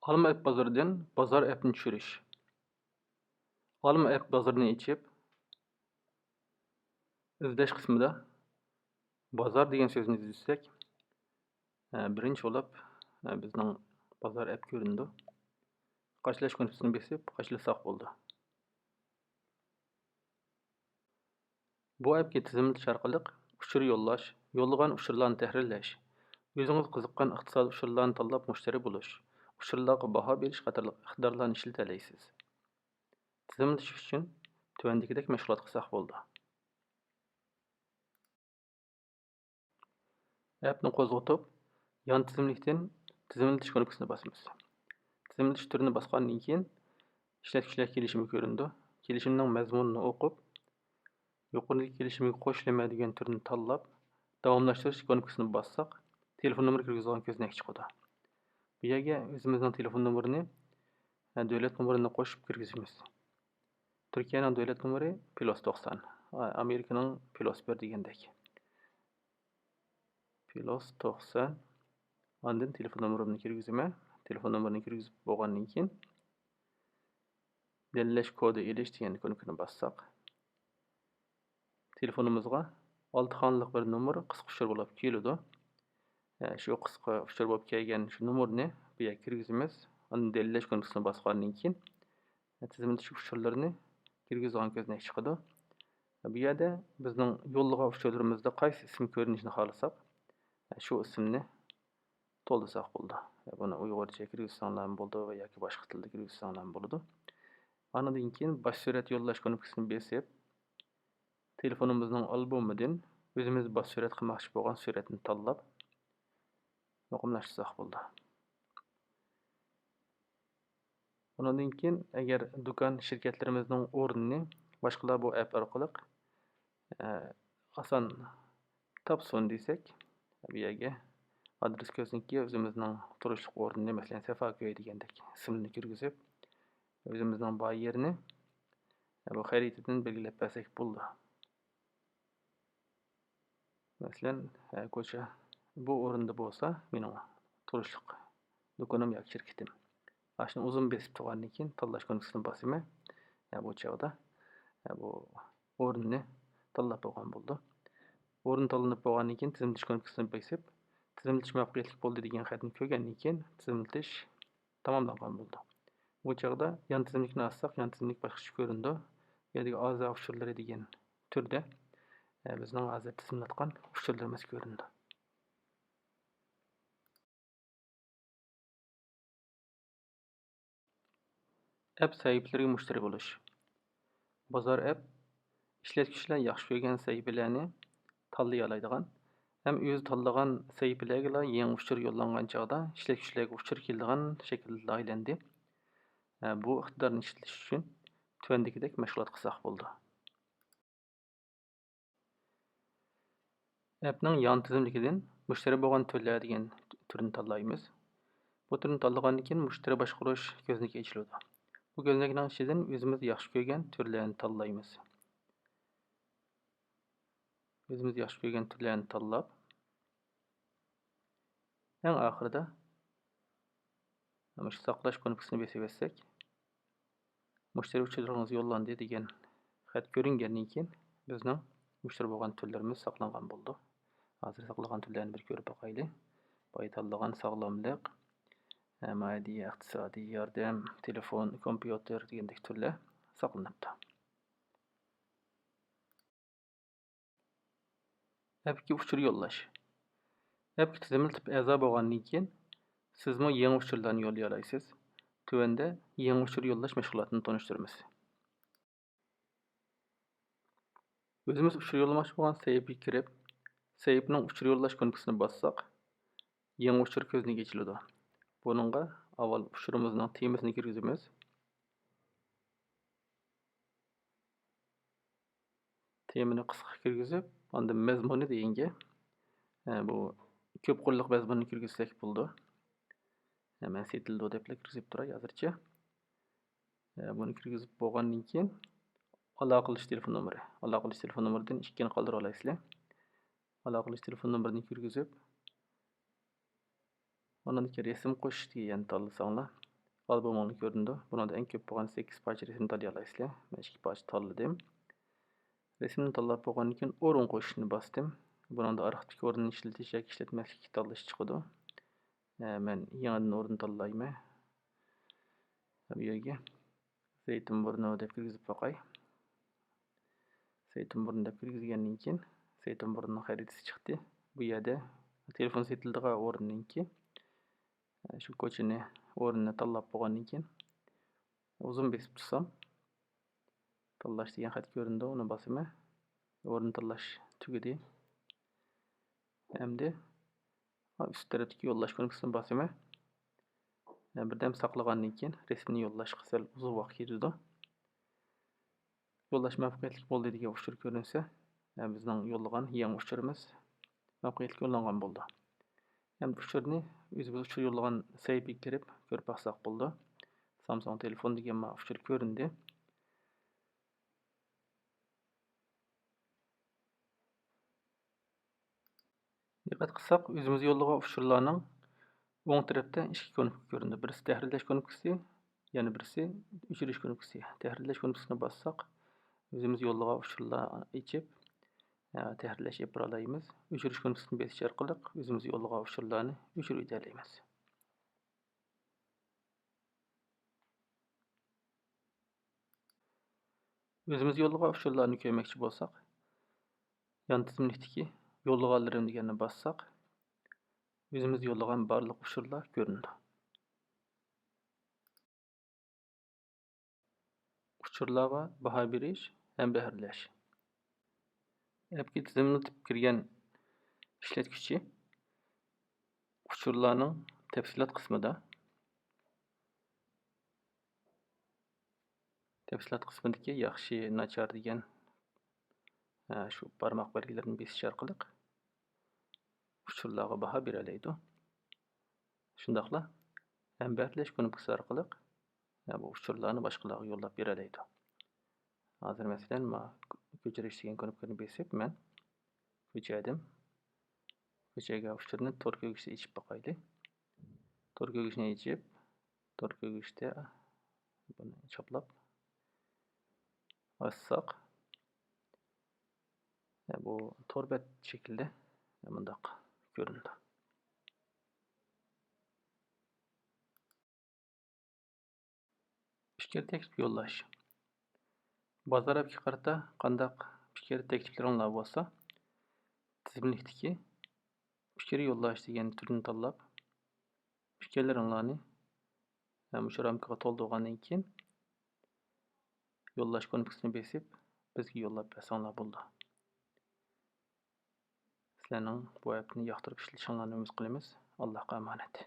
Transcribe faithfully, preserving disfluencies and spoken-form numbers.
ئالما ئەپ بازىرىدىن بازار ئەپنى چۈشۈرۈش. ئالما ئەپ بازىرىنى ئېچىپ، ئىزدەش قىسمىدا بازار دېگەن سۆزنى ئىزدىسەك، ئە، بىرىنچى بولۇپ، ئە، بىزنىڭ بازار ئەپ كۆرۈنىدۇ. قاچىلاش كۇنۇپكىسىنى بېسىپ قاچىلىساق بولىدۇ. بۇ ئەپكە تىزىملىتىش ئارقىلىق ئۇچۇر يوللاش، يوللىغان ئۇچۇرلارنى تەھرىرلەش، ئۆزىڭىز قىزىققان ئىقتىسادىي ئۇچۇرلارنى تاللاپ مۇشتەرى بولۇش، ئۇچۇرلارغا باھا بېرىش قاتارلىق ئىقتىدارلارنى ئىشلىتەلەيسىز. تىزىملىتىش ئۈچۈن تۆۋەندىكىدەك مەشغۇلات قىلساق بولىدۇ. ئەپنى قوزغىتىپ، يان تىزىملىكتىن تىزىملىتىش كۇنۇپكىسىنى باسىمىز. تىزىملىتىش تۈرىنى باسقاندىن كېيىن، ئىشلەتكۈچىلەر كېلىشىمى كۆرۈنىدۇ. كېلىشىمنىڭ مەزمۇنىنى ئوقۇپ، يۇقىرىدىكى كېلىشىمگە قوشۇلىمەن دېگەن تۈرنى تاللاپ، داۋاملاشتۇرۇش كۇنۇپكىسىنى باسساق، تېلېفون نومۇرى كىرگۈزىدىغان كۆزنەك چىقىدۇ. بۇ يەرگە ئۆزىمىزنىڭ تېلېفون نومۇرىنى، ھە، دۆلەت نومۇرىنى قوشۇپ كىرگۈزىمىز. تۈركىيەنىڭ دۆلەت نومۇرى پلۇس توقسان، ئامېرىكىنىڭ پلۇس بىر دېگەندەك. پلۇس توقسان. ئاندىن تېلېفون نومۇرۇمنى كىرگۈزىمەن. تېلېفون نومۇرىنى كىرگۈزۈپ بولغاندىن كېيىن، دەلىللەش كودى ئېلىش دېگەن كۇنۇپكىنى باسساق، تېلېفونىمىزغا ئالتە خانىلىق بىر نومۇر قىسقا ئۇچۇر بولۇپ كېلىدۇ. ئە، شۇ قىسقا ئۇچۇر بولۇپ كەلگەن شۇ نومۇرنى بۇ يەرگە كىرگۈزىمىز. ئاندىن دەلىللەش كۇنۇپكىسىنى باسقاندىن كېيىن، تىزىملىتىش ئۇچۇرلىرىنى كىرگۈزىدىغان كۆزنەك چىقىدۇ. بۇ يەردە بىزنىڭ يوللىغان ئۇچۇرلىرىمىزدا قايسى ئىسىم كۆرۈنۈشىنى خالىساق، شۇ ئىسىمنى تولدۇرساق بولىدۇ. بۇنى ئۇيغۇرچە كىرگۈزسەڭلارمۇ بولىدۇ ۋە ياكى باشقا تىلدا كىرگۈزسەڭلارمۇ بولىدۇ. ئاندىن كېيىن باش سۈرەت يوللاش كۇنۇپكىسىنى بېسىپ، تېلېفونىمىزنىڭ ئالبومىدىن ئۆزىمىز باش سۈرەت قىلماقچى بولغان سۈرەتنى تاللاپ، مۇقىملاشتۇرساق بولىدۇ. ئۇنىڭدىن كېيىن، ئەگەر دۇكان، شىركەتلىرىمىزنىڭ ئورنىنى باشقىلار بۇ ئەپ ئارقىلىق، ئە، ئاسان تاپسۇن دېسەك، بۇ يەرگە ئادرېس كۆزنىكى ئۆزىمىزنىڭ تۇرۇشلۇق ئورنىنى، مەسىلەن، سەفاكۆي دېگەندەك ئىسىمنى كىرگۈزۈپ، ئۆزىمىزنىڭ بار يېرىنى، ئە، بۇ خەرىتىدىن بەلگىلەپ بەرسەك بولىدۇ. مەسىلەن، ھە، كوچا بۇ ئورۇندا بولسا، مېنىڭ تۇرۇشلۇق دۇكىنىم ياكى شىركىتىم. ئاشۇنى ئۇزۇن بېسىپ تۇرغاندىن كېيىن، تاللاش كۇنۇپكىسىنى باسىمەن. ھە، بۇ چاغدا، ھە، بۇ ئورۇننى تاللاپ بولغان بولىدۇ. ئورۇن تاللىنىپ بولغاندىن كېيىن، تىزىملىتىش كۇنۇپكىسىنى بېسىپ، تىزىملىتىش مۇۋەپپەقىيەتلىك بولدى دېگەن خەتنى كۆرگەندىن كېيىن، تىزىملىتىش تاماملانغان بولىدۇ. بۇ چاغدا يان تىزىملىكنى ئاچساق، يان تىزىملىك باشقىچە كۆرۈنىدۇ. بۇ يەردىكى ئەزا ئۇچۇرلىرى دېگەن تۈردە، ئە، بىزنىڭ ھازىر تىزىملاتقان ئۇچۇرلىرىمىز كۆرۈنىدۇ. ئەپ سەھىپىلىرىگە مۇشتەرى بولۇش. بازار ئەپ ئىشلەتكۈچىلەر ياخشى كۆرگەن سەھىپىلەرنى تاللىيالايدىغان ھەم ئۆزى تاللىغان سەھىپىلەرگىلا يېڭى ئۇچۇر يوللانغان چاغدا ئىشلەتكۈچىلەرگە ئۇچۇر كېلىدىغان شەكىلدە لايىھەلەندى. ئە، بۇ ئىقتىدارنى ئىشلىتىش ئۈچۈن تۆۋەندىكىدەك مەشغۇلات قىلساق بولىدۇ. ئەپنىڭ يان تىزىملىكىدىن مۇشتەرى بولغان تۈرلەر دېگەن تۈرنى تاللايمىز. بۇ تۈرنى تاللىغاندىن كېيىن، مۇشتەرى باشقۇرۇش كۆزنىكى ئېچىلىدۇ. بۇ كۆزنەكنىڭ ئىچىدىن ئۆزىمىز ياخشى كۆرگەن تۈرلەرنى تاللايمىز. ئۆزىمىز ياخشى كۆرگەن تۈرلەرنى تاللاپ، ئەڭ ئاخىرىدا مۇشۇ ساقلاش كۇنۇپكىسىنى بېسىۋەتسەك، مۇشتەرى ئۇچۇرلىرىڭىز يوللاندى دېگەن خەت كۆرۈنگەندىن كېيىن، بىزنىڭ مۇشتەرى بولغان تۈرلىرىمىز ساقلانغان بولىدۇ. ھازىر ساقلىغان تۈرلەرنى بىر كۆرۈپ باقايلى. بايا تاللىغان ساغلاملىق، ماددىي، ئىقتىسادىي ياردەم، تېلېفون، كومپيۇتېر دېگەندەك تۈرلەر ساقلىنىپتۇ. ئەپكە ئۇچۇر يوللاش. ئەپكە تىزىملىتىپ ئەزا بولغاندىن كېيىن، سىزمۇ يېڭى ئۇچۇرلارنى يوللىيالايسىز. تۆۋەندە يېڭى ئۇچۇر يوللاش مەشغۇلاتىنى تونۇشتۇرىمىز. ئۆزىمىز ئۇچۇر يوللىماقچى بولغان سەھىپىگە كىرىپ، سەھىپىنىڭ ئۇچۇر يوللاش كۇنۇپكىسىنى باسساق، يېڭى ئۇچۇر كۆزنىكى ئېچىلىدۇ. بۇنىڭغا ئاۋۋال ئۇچۇرىمىزنىڭ تېمىسىنى كىرگۈزىمىز. تېمىنى قىسقا كىرگۈزۈپ، ئاندىن مەزمۇنى دېگەنگە، ئە، بۇ كۆپ قۇرلۇق مەزمۇننى كىرگۈزسەك بولىدۇ. ئە، مەن سېتىلىدۇ دەپلا كىرگۈزۈپ تۇراي ھازىرچە. ئە، بۇنى كىرگۈزۈپ بولغاندىن كېيىن، ئالاقىلىشىش تېلېفون نومۇرى. ئالاقىلىشىش تېلېفون نومۇرىدىن ئىككىنى قالدۇرۇۋالايسىلەر. ئالاقىلىشىش تېلېفون نومۇرىنى كىرگۈزۈپ، ئۇنىڭدىن كېيىن رەسىم قوشۇش دېگەننى تاللىساڭلار، ئالبومۇڭلار كۆرۈنىدۇ. بۇنىڭدا ئەڭ كۆپ بولغان سەككىز پارچە رەسىم تاللىيالايسىلەر. مەن ئىككى پارچە تاللىدىم. رەسىمنى تاللاپ بولغاندىن كېيىن ئورۇن قوشۇشنى باستىم. بۇنىڭدا ئارقىدىكى ئورۇننى ئىشلىتىش ياكى ئىشلەتمەسلىككە تاللاش چىقىدۇ. ئە، مەن يېڭىدىن ئورۇن تاللايمەن. بۇ يەرگە زەيتۇن بۇرنى دەپ كىرگۈزۈپ باقاي. زەيتۇن بۇرنى دەپ كىرگۈزگەندىن كېيىن، زەيتۇن بۇرنىنىڭ خەرىتىسى چىقتى. بۇ يەردە تېلېفون سېتىلىدىغان ئورۇننىڭكى، شۇ كوچىنى، ئورۇننى تاللاپ بولغاندىن كېيىن، ئۇزۇن بېسىپ تۇرسام، تاللاش دېگەن خەت كۆرۈنىدۇ، ئۇنى باسىمەن. ئورۇن تاللاش تۈگىدى. ئەمدى ئۈست تەرەپتىكى يوللاش كۇنۇپكىسىنى باسىمەن. بىردەم ساقلىغاندىن كېيىن رەسىمنى يوللاشقا سەل ئۇزۇن ۋاقىت كېتىدۇ. يوللاش مۇۋەپپەقىيەتلىك بولدى دېگەن ئۇچۇر كۆرۈنسە، بىزنىڭ يوللىغان يېڭى ئۇچۇرىمىز مۇۋەپپەقىيەتلىك يوللانغان بولىدۇ. ئەمدى ئۇچۇرنى ئۆزىمىز ئۇچۇر يوللىغان سەھىپىگە كىرىپ كۆرۈپ باقساق بولىدۇ. سامسۇڭ تېلېفون دېگەن مانا ئۇچۇر كۆرۈندى. دىققەت قىلساق، ئۆزىمىز يوللىغان ئۇچۇرلارنىڭ ئوڭ تەرەپتە ئىككى كۇنۇپكا كۆرۈنىدۇ. بىرسى تەھرىرلەش كۇنۇپكىسى، يەنە بىرسى ئۆچۈرۈش كۇنۇپكىسى. تەھرىرلەش كۇنۇپكىسىنى باسساق، ئۆزىمىز يوللىغان ئۇچۇرلارنى ئېچىپ، ئە، تەھرىرلەش ئېلىپ بارالايمىز. ئۆچۈرۈش كۇنۇپكىسىنى بېسىش ئارقىلىق ئۆزىمىز يوللىغان ئۇچۇرلارنى ئۆچۈرۈۋېتەلەيمىز. ئۆزىمىز يوللىغان ئۇچۇرلارنى كۆرمەكچى بولساق، يان تىزىملىكتىكى يوللىغانلىرىم دېگەننى باسساق، ئۆزىمىز يوللىغان بارلىق ئۇچۇرلار كۆرۈنىدۇ. ئۇچۇرلارغا باھا بېرىش ھەم بەھرىلەش. ئەپكى تىزىملىتىپ كىرگەن ئىشلەتكۈچى ئۇچۇرلارنىڭ تەپسىلات قىسمىدا، تەپسىلات قىسمىدىكى ياخشى، ناچار دېگەن، ئە، شۇ بارماق بەلگىلىرىنى بېسىش ئارقىلىق ئۇچۇرلارغا باھا بېرەلەيدۇ. شۇنداقلا ھەمبەھىرلەش كۇنۇپكىسى ئارقىلىق، ئە، بۇ ئۇچۇرلارنى باشقىلارغا يوللاپ بېرەلەيدۇ. ھازىر مەسىلەن، ما كۆچۈرۈش دېگەن كۇنۇپكىنى بېسىپ مەن كۆچۈردۈم. كۆچۈرگەن ئۇچۇرنى تور كۆرگۈچتە ئېچىپ باقايلى. تور كۆرگۈچنى ئېچىپ، تور كۆرگۈچتە بۇنى چاپلاپ ئاچساق، بۇ تور بەت شەكلىدە مۇنداق كۆرۈنىدۇ. پىكىر تەكلىپ يوللاش. بازار ئەپكە قارىتا قانداق پىكىر تەكلىپلىرىڭلار بولسا، تىزىملىكتىكى پىكىر يوللاش دېگەن تۈرنى تاللاپ، پىكىرلىرىڭلارنى مۇشۇ رامكىغا تولدۇرغاندىن كېيىن، يوللاش كۇنۇپكىسىنى بېسىپ، بىزگە يوللاپ بەرسەڭلار بولىدۇ. سىلەرنىڭ بۇ ئەپنى ياقتۇرۇپ ئىشلىتىشىڭلارنى ئۈمىد قىلىمىز. ئاللاھقا ئامانەت.